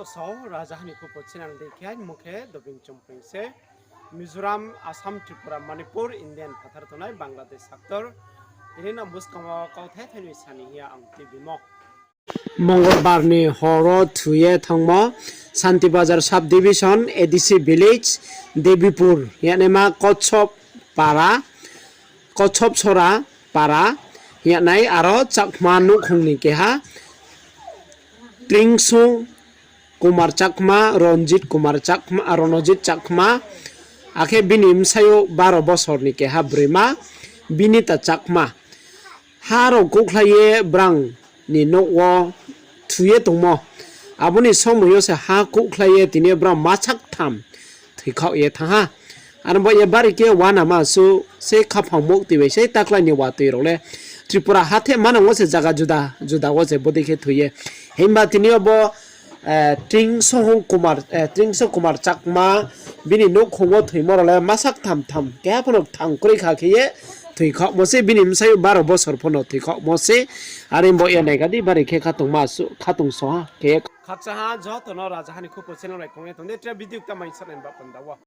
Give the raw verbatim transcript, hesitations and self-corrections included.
Sao, Raja Hani Khupo channel dei khe, aini mung khe Dobing Chongpreng se. Mizoram, Assam, Tripura, Manipur, Indian phathar tongnai Bangladesh haktor. Tini no buskang wo kauthai thainoi sani hing ye ang tuibimo. Mongolbar ni hor wo thoi ye thanngmo Santibazar sub division, A D C village, Debipur, yanaima Kochop para, Kochop Sora para, yanai aro Chakma nouhkhong ni keha Tringso Kumar Chakma, Ronjit Kumar Chakma, Ronojit Chakma, akhe bini bsayouh baro bosor ni keha broima Binita Chakma. Ha rao kouhkhlai ye brang ni nouh wo thoi ye tongmo. Abo ni somoi yo se ha kouhkhlai ye tini yo brao ma saktham thoikhaoh ye thanng ha. Aro bo ye bari khe uanama suh se khaphang mouh tui bai se taklai ni watoi rao le Tripura hathe manang wo se zaga juda juda wo se bodei khe thoi ye. Himba tini yo bo Tringso Kumar Chakma, bini nouhkhong wo thoimo rao le ma saktham tham keha pho no kthang kroi kha khe ye thoikhaohmo se, bini bsayouh baro bosor pho no thoikhaohmo se. Are bo ye naiga di bari khe khatungma suh khatungsong ha khe ye. Khakchang ha joto no Raja Hani Khupo channel bai kong ye tong di, tre video kta mai sa nai ba panda wo.